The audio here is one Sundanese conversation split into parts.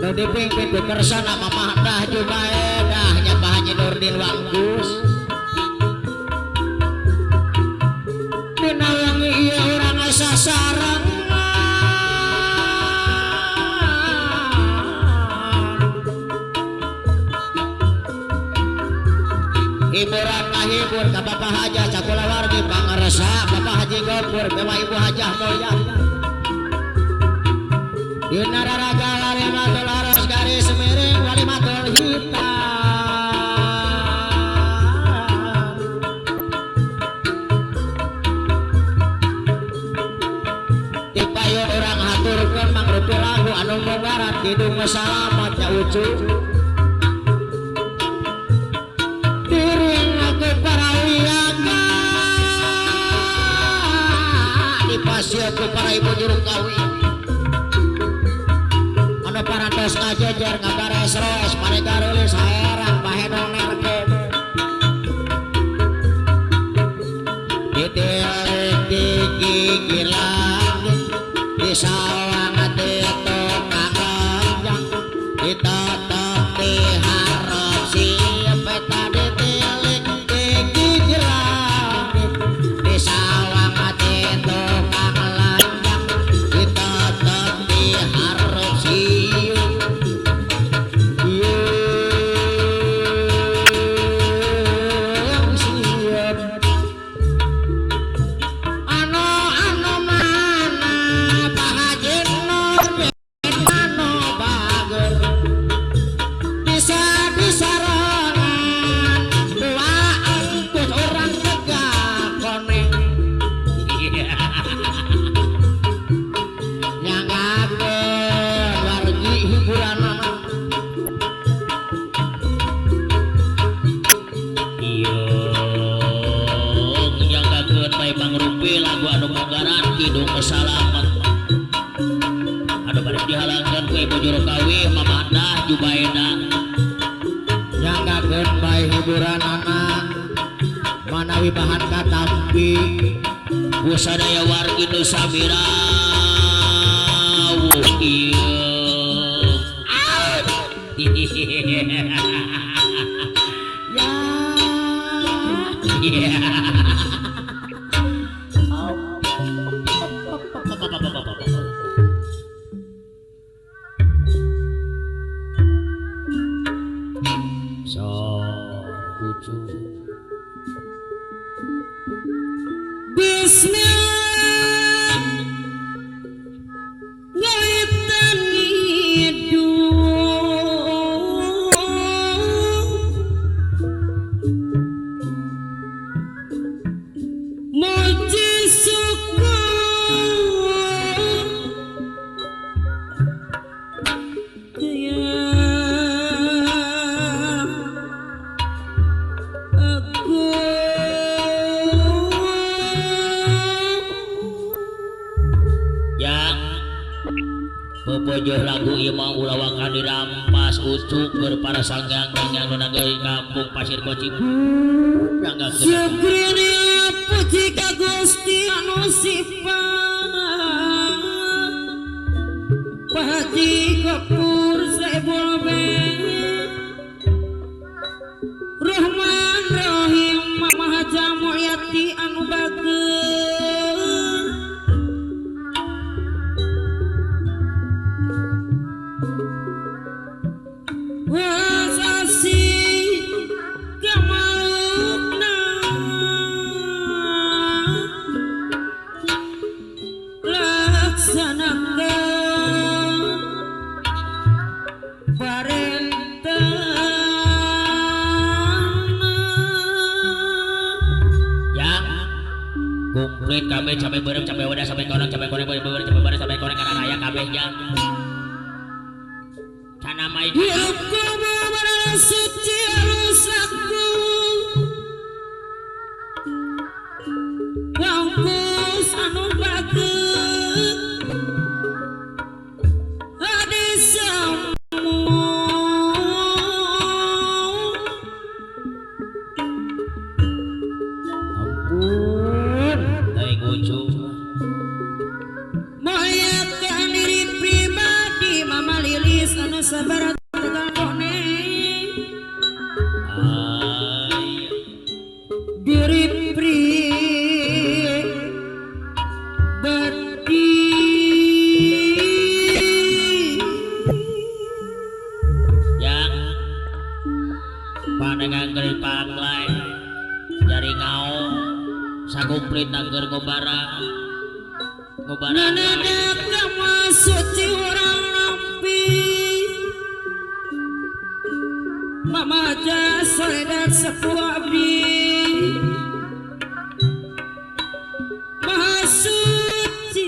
Nu dipimpin ku Kersana Mamah Dah Jubaedah nya Pak Haji Nurdin Wanggus. Dina wengi ieu urang sasarengan. Hiburan ngahibur ka Bapak Hajah sakulawargi pangarsa Bapak Haji Gopur dewa Ibu Hajah Mulyah. Dina raraga walimatul aros garis miring walimatul hitam. Tipayun urang haturkeun mangrupi lagu anu munggaran kidung salamat nya ucu. Piring aku para wiyaga dipasieun ku para ibu juru kawin. Anu parantos ngajejer ngabares roes marega reulis haerang bahenong nerkeun. Ditilik di gigi langit di sawang di tukang lenjang ditetep di hareup siep eta ditilik di gigi langit di sawang di tukang lenjang ditetep di hareup siep. Siep anu anu mana Pak Haji Nur anu bager bisa disarangan dua angkut orang tegak koneng nyanggakeun wargi hiburan. Iya, nyanggakeun bae mangrupi lagu anu munggaran kidung salamet. Anu bade dihalangkeun ku ibu juru kawih Mamah Dah Jubaedah. Nyanggakeun bae hiburan anak manawi bahan katampi ku sadaya wargi nu samirawuh ieu. Ya. So kucu Bismillah ngawitan ngidung muji syukur aku. Yang pepojoh lagu ieu mah ulah waka dirampas ucuk keur para sanghyang-sanghyang nu nanggeui kampung Pasir Koci. Nyanggakeun Syukrina puji ka Gusti anu sifat Pak Haji Gopur Saibul Bait Rahman Rahim Maha Mulyati anu bager wasasi kamalukna laksanakeun parentahna. Yang komplit kabeh cabe beureum cabe wadah cabe koneng cabe goreng beureum cabe bareng cabe goreng kana raya kabeh jang. Cana mai Hirup kudu suci alus aku wangkus anu bager hadi samu ampun teuing ucu mulyakakeun diri pribadi Mama Lilis anu Nusa Barat Tegal Bone diri pri berdi yang pandangan geri panglai jari ngao sakumplit nangger ngobara ngobara nanadak suci orang nampi mama soledat sepuh abdi maha suci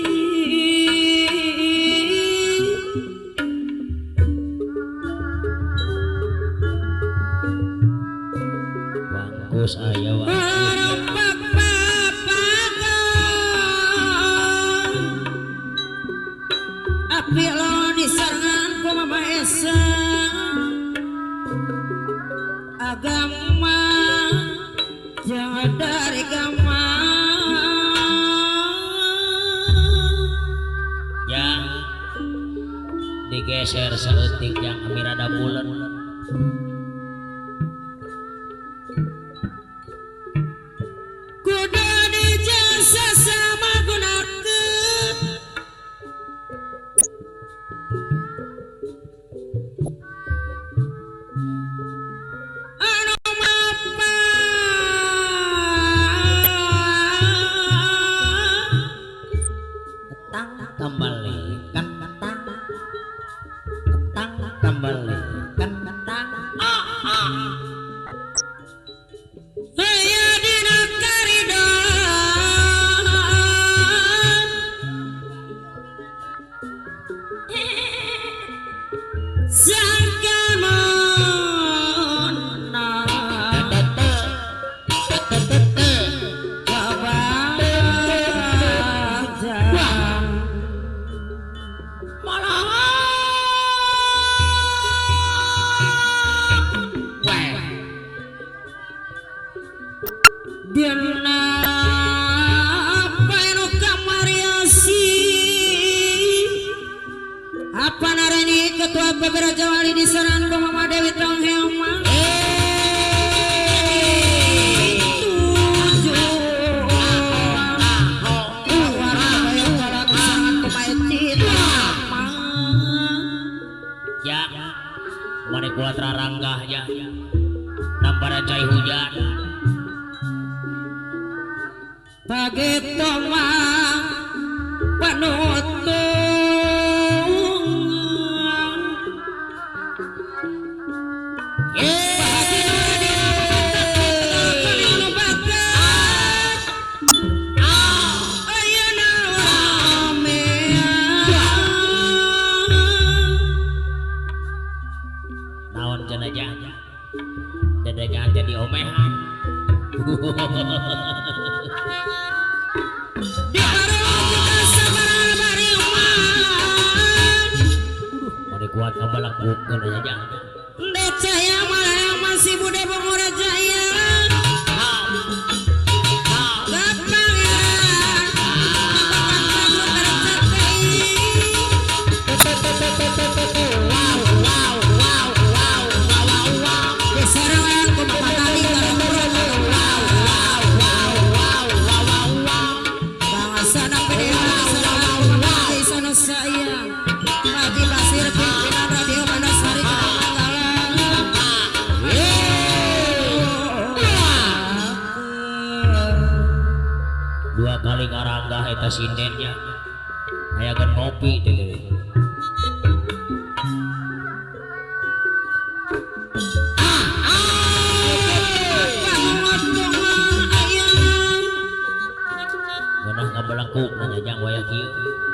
wangkus aya wangkus api lawan disarangan ku Mama Esa agama jangan dari agama yang digeser saeutik yang amirada bulan kudu dijasa sama gunakeun anu mapa ketang kembali kan ketang ketang kembali kan ketang aya dina karidaan sangkamana kabajang dina paenu kamariasi apa narani ketua Beberaja Wali di Saran Mama Dewi Tongheoma ya mari kuat raranggah ya nampara cai hujan Begitu mah penutung naon cenah aja dedegan jadi omehan. Mari kuat ngabalak bukeun aja. Decaya malah masih bude Bungura Jaya. Dua kali ngaranggah eta sindennya hayakeun ngopi teh. Ngeunah ngabalangkuk nanya jang wayah kieu.